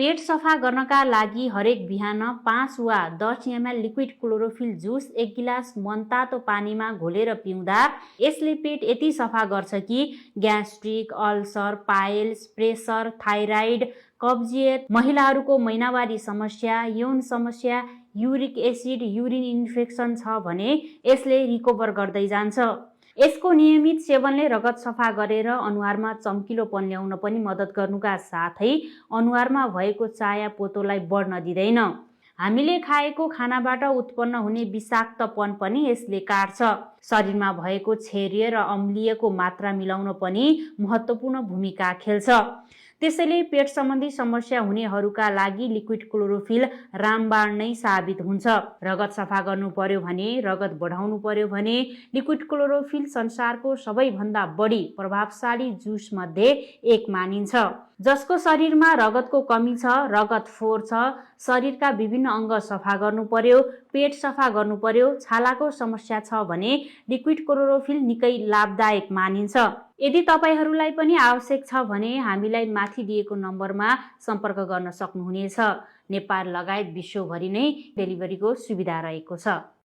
पेट सफा गर्नका लागि हरेक बिहान 5 वा 10 ml लिक्विड क्लोरोफिल जुस 1 गिलास मनतातो पानीमा घोलेर पिउँदा यसले पेट यति सफा गर्छ कि gastric, ulcer, piles, pressure, thyroid, कब्जियत, महिलाहरूको महिनावारी समस्या, यौन समस्या, युरिक एसिड, युरिन इन्फेक्सन छ भने यसले रिकभर गर्दै जान्छ। यसको नियमित सेवनले रगत सफा गरेर अनुहारमा चम्किलोपन ल्याउन पनि मद्दत गर्नुका साथै अनुहारमा भएको चाया पोतोलाई बढ्न दिँदैन। हामीले खाएको खानाबाट उत्पन्न हुने विषाक्तपन पनि यसले काट्छ। शरीरमा भएको क्षारीय र अम्लीयको मात्रा मिलाउन पनि महत्त्वपूर्ण भूमिका खेल्छ। त्यसैले पेट सम्बन्धी समस्या हुनेहरूका लागि लिक्विड क्लोरोफिल रामबाण नै साबित हुन्छ। रगत सफा गर्नु पर्यो भने, रगत बढाउनु पर्यो भने लिक्विड क्लोरोफिल संसारको सबैभन्दा बढी प्रभावशाली जुस मध्ये एक मानिन्छ। जसको शरीरमा रगतको कमी छ, रगत फोहोर छ, शरीरका विभिन्न अङ्ग सफा गर्नु पर्यो, पेट सफा गर्नु पर्यो, छालाको समस्या छ भने लिक्विड क्लोरोफिल निकै लाभदायक मानिन्छ। यदि तपाईहरूलाई पनि आवश्यक छ भने हामीलाई माथि दिएको नम्बरमा सम्पर्क गर्न सक्नुहुनेछ। नेपाल लगायत विश्वभरि नै डेलिभरीको सुविधा रहेको छ।